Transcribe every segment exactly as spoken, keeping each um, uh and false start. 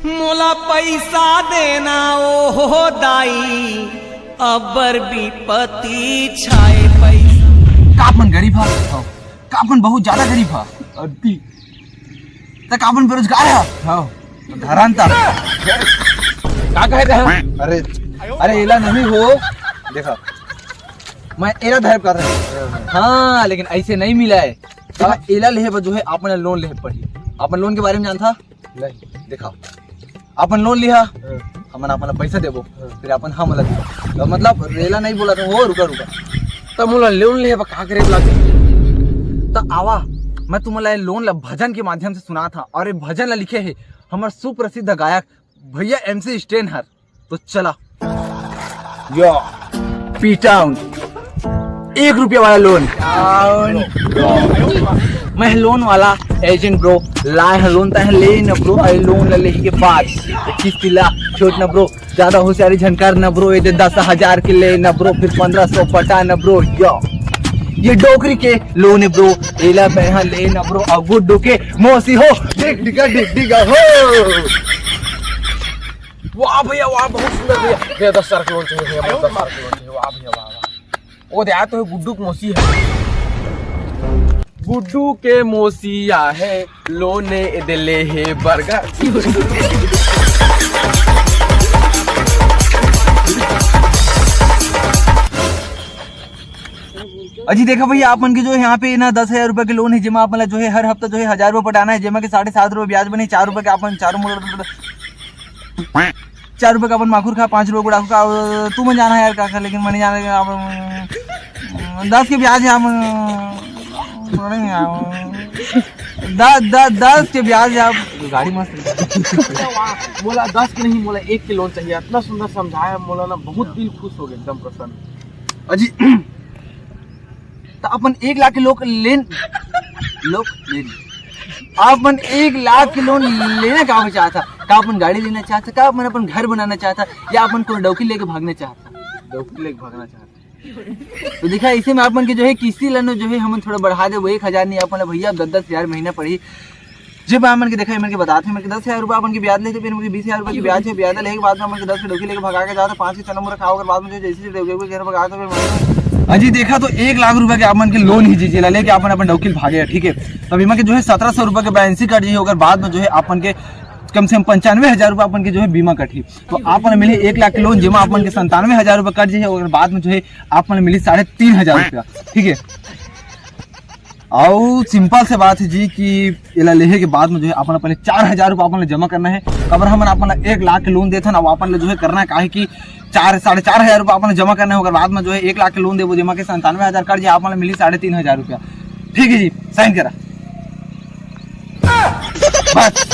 मोला पैसा देना ओ हो दाई, अब्बर विपत्ति छाए पैसा। का अपन गरीब ह? हव। का अपन बहुत ज्यादा गरीब ह? अति। त का अपन बेरोजगार ह? हव। धरन त। का कहे रहे? अरे, अरे एला नहीं हो। देखा, मैं एला धर कर रहे। हाँ, लेकिन ऐसे नहीं मिला है। अब एला लेहे बर जो है अपन लोन लेहे पड़ी। अपन लोन के बारे में जानता? नहीं। देखा, अपन लोन लिहा, हाँ। हमन अपन ला पैसा देबो, हाँ। फिर अपन हम ला देबो। तो मतलब रेला नहीं बोला था वो, रुका रुका। त मोला लोन लेहे बर का करे लागही? त आवा, मैं तुमला ये लोन ला भजन के माध्यम से सुनात हँव, और ये भजन ला लिखे हे हमर सुप्रसिद्ध गायक भैया एमसी स्टेन हर। तो चला। या। पी टाउन। एक रुपया वाला लोन। मैं लोन वाला एजेंट ब्रो, लाए हैं लोन, तैं ले न ब्रो, आई लोन ला लेहे के बाद किस्ती ला छोड़ न ब्रो, ज्यादा होशियारी झन कर न ब्रो, ये दे दस हजार के ले न ब्रो, फिर पन्द्रह सौ पटा न ब्रो। या, ये डोकरी के लोन है ब्रो, एला मैं हा ले न ब्रो, और गुड्डू के मौसी हो, डिग डिगा डिग डिगा हो। वाह भैया वाह, बहुत सुंदर भैया। भैया दस हजार का लोन चाहिए भैया, दस हजार का लोन चाहिए। वाह भैया वाह वाह। ओ दे, आ तो गुड्डू के मौसी है। गुड्डू के मौसी आ है, लोन ए दे ले हे बर्गर। अजी देखा भैया, आप मन के जो है यहाँ पे ना दस हजार रुपया के लोन है, जेमा आप मन ला जो है हर हफ्ता जो है हजार रुपया पटाना है, जेमा के साढ़े सात रुपया ब्याज बने, चार रुपया के आप मन चारों मुड़ चार रुपया का अपन माखुर खा, पाँच रुपया गुड़ाखू खा, अ, तू मन जाना है यार का खा, लेकिन मैं नहीं जाना, लेकिन आप, अम, दस के ब्याज है, आप, अम, दस, दस, दस के ब्याज है, आप गाड़ी मस्त है। मोला दस के नहीं, मोला एक के लोन चाहिए। इतना सुंदर समझाया मोला ना, बहुत दिल खुश हो गया, एकदम प्रसन्न। अजी, त अपन एक लाख के लोग लेन, लोग लेन, अपन एक लाख के लोन लेना का चाहता? का अपन गाड़ी लेना चाहता? का अपन अपन घर बनाना चाहता? या अपन कोई डौकी लेके भागना चाहता? डौकी लेके भागना चाहता। तो देखा, इसे में आप मन के जो है किस्ती लनो जो है हमन थोड़ा बढ़ा देबो, एक हजार नहीं, अपन ला भैया दस दस हजार महीना पड़ी। जब आप मन के देखा, मन के बतात हे, मन के दस हजार रुपया अपन के ब्याज लेते, फिर मन के बीस हजार रुपया के ब्याज है, ब्याज लेके बाद में मन के दस के डौकी लेके भगा के जाते, पाँच के चना मुरा खाओ, अगर बाद में जो जैसे से डौकी के घर भगा तो फिर मन के अजी देखा तो एक लाख रुपया के आप मन के लोन ही जी, जेला लेके अपन अपन डौकी भागे है, ठीक है। तब एमा के जो है सत्रह सौ रुपया के बैलेंस ही कट जाही, अगर बाद में जो है आप मन के कम से कम पंचानवे हजार रुपया अपन के जो है बीमा कटही। तो आप मन मिली एक लाख के लोन, जेमा आप मन के संतानवे हजार रुपया कट जाही, अगर बाद में जो है आप मन मिली साढ़े तीन हजार रुपया, ठीक है। अउ सिंपल से बात है जी कि एला लेहे के बाद में जो है अपन पहले चार हजार रुपया अपन ला जमा करना है। काबर हमन अपन ला एक लाख के लोन देथन, अब अपन ला जो है करना है, काहे कि चार, साढ़े चार हजार रुपया अपन ला जमा करना है, ओकर बाद में जो है एक लाख के लोन देबो, जेमा के संतानवे हजार कट जाए, अपन ला मिली साढ़े तीन हजार रुपया। ठीक है जी, साइन करा। बस।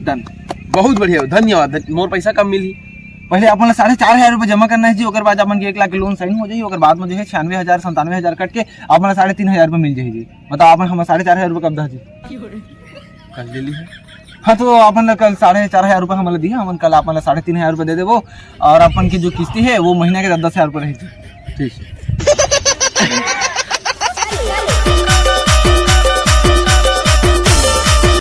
डन। बहुत बढ़िया, धन्यवाद। धन-, मोर पैसा कब मिलही? पहले अपन ला साढ़े चार हजार रुपया जमा करना है जी, ओकर बाद अपन के एक लाख के लोन साइन हो जाही, ओकर बाद में जो है छियानवे हजार, संतानवे हजार कट के अपन ला साढ़े तीन हजार रुपया मिल जाही जी। बताओ, अपन हमर साढ़े चार हजार रुपया कब दह जी? कल ले ली है। हाँ, तो अपन ला कल साढ़े चार हजार रुपया हमन ला दिया, हमन कल अपन ला साढ़े तीन हजार रुपया दे देबो, और अपन की जो किस्ती है वो महीना के दस दस हजार रुपया रही जी। ठीक है।